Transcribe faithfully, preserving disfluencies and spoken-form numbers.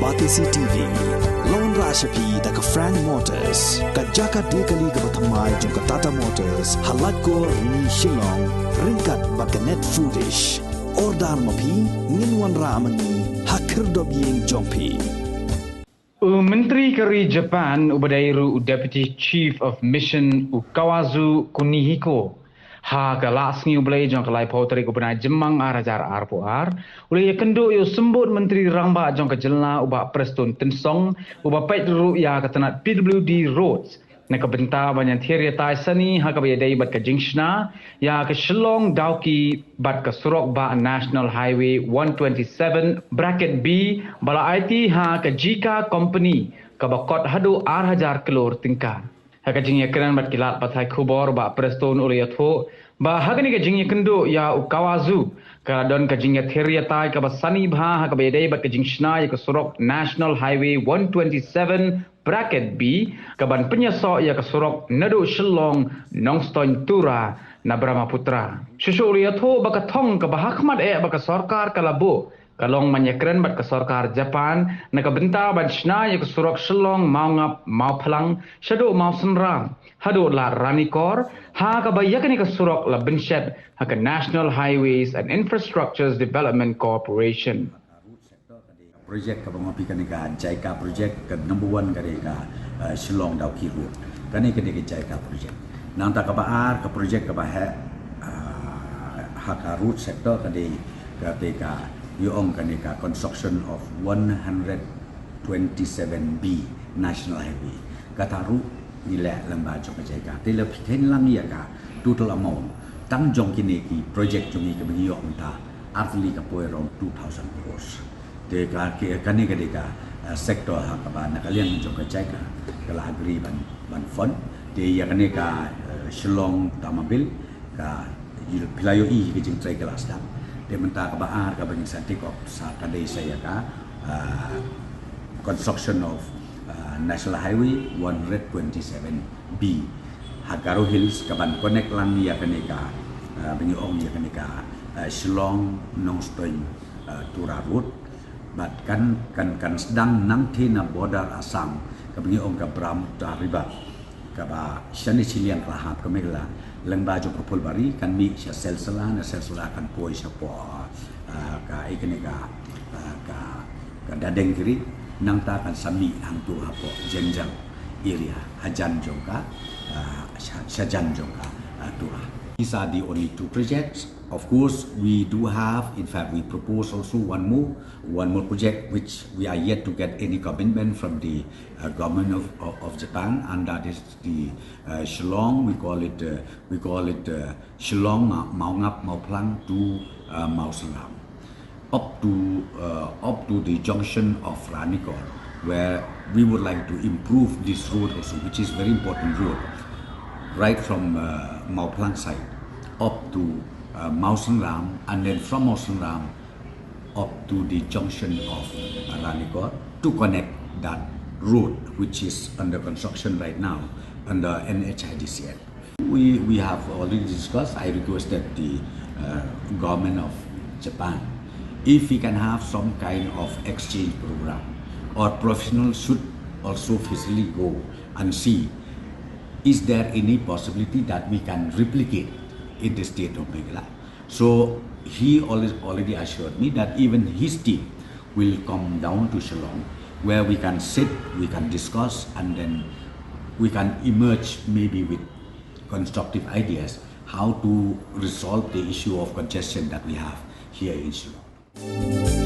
Batesi T V, la wanrah sha phi da ka Frank Motors, ka jaka die kali kaba thymmai jong ka Tata Motors, ha Laitkor Rni Shillong, ryngkat bad ka Net Foodish. Order ma phi, ngin wanrah ma ngi ha khyrdop ïing jong phi. U Myntri ka ri Japan uba dei ruh u Deputy Chief of Mission, u Kawazu Kunihiko, ha ka Laisngi U Blei jong ka laiphew tarik u bnai Jymmang ar hajar arphew ar, u la ïakynduh ïa u Symbud Myntri Rangbah jong ka jylla, u Bah Prestone Tynsong, uba peit ruh ïa ka tnat P W D Roads, na ka bynta ban ïathir ïatai sani ha kaba ïadei bad ka jingshna ïa ka Shillong Dawki bad ka surok bah National Highway one twenty-seven bracket B, ba la aiti ha ka Jika Company, kaba kot haduh ar hajar klur tyngka. Ha ka jingïakren bad ki lad pathai khubor, Bah Prestone u la ïathuh ba ha kane ka jingïakynduh ïa u Kawazu, ka la don ka jingïathir ïatai kaba sani bha ha kaba ïadei bad ka jingshna ïa ka surok National Highway one twenty-seven bracket B, kaban pynïasoh ïa ka surok naduh Shillong Nongstoiñ Tura na Brahmaputra. Shuh shuh u la ïathuh ba ka thong kaba ha khmat eh ba ka sorkar ka la buh, ka long ban ïakren bad ka sorkar Japan na ka bynta ban shna ïa ka surok Shillong Mawngap Mawphlang shaduh Mawsynram haduh Lad Ranikor, ha kaba ïa kane ka surok la bynshet ha ka National Highways and Infrastructures Development Corporation. Project kaba nga ong phi kane ka JICA project, ka number one kane ka, uh, Shillong Dawki Road. Kane kane ka JICA project. Nangta kaba ar ka project kaba heh, uh, ha ka road sector kane ka te ka, ngi ong kane ka construction of one hundred twenty-seven B National Highway. Kata ruh ngi leh lyngba jong ka JICA. Te la phi khein lang ïa ka total amount tang jong kine ki project jong ngi kaba ngi ïoh mynta, ar tylli ka poi around two thousand crores. Te ka, ka, kane ka dei ka, uh, sector ha kaba na ka liang jong ka JICA ka la agree ban, ban fund. Te ïa kane ka, uh, Shillong Tamabil, ka, phi la ïohi ka jingtrei ka la sdang. Te mynta kaba ar kaba ngi sa take off sa ka dei sa ïa ka, uh, construction of, uh, National Highway one hundred twenty-seven B ha Garo Hills, kaban connect lang ïa kane ka, uh, ba ngi ong ïa kane ka, uh, Shillong Nongstoiñ, uh, Tura Road. Bad kan, kan, kan sdang nangta na border Assam, kaba ngi ong ka Brahmaputra River, kaba shane shiliang ka la hap ka Meghalaya, lyngba jong ka Phulbari, kan mih sha Silsila, na Silsila kan poi shapoh, uh, ka, ïa kane ka, uh, ka, ka Dadengkiri, nangta kan sa mih hangto hapoh Jengjang area, hajan jong ka, uh, sha-, shajan jong ka, uh, Tura. These are the only two projects. Of course, we do have, in fact, we propose also one more, one more project which we are yet to get any commitment from the, uh, government of, of, of Japan, and that is the, uh, Shillong. We call it, uh, we call it, uh, Shillong Ma-, Mawngap Mawphlang to, uh, Mawsynram, up to, uh, up to the junction of Ranikor, where we would like to improve this road also, which is very important road, right from, uh, Mawphlang side up to, uh, Mawsynram, and then from Mawsynram up to the junction of Ranikor to connect that road, which is under construction right now under N H I D C L. We, we have already discussed. I requested the, uh, government of Japan if we can have some kind of exchange program, or professionals should also physically go and see, is there any possibility that we can replicate in the state of Meghalaya? So he always already assured me that even his team will come down to Shillong, where we can sit, we can discuss, and then we can emerge maybe with constructive ideas how to resolve the issue of congestion that we have here in Shillong.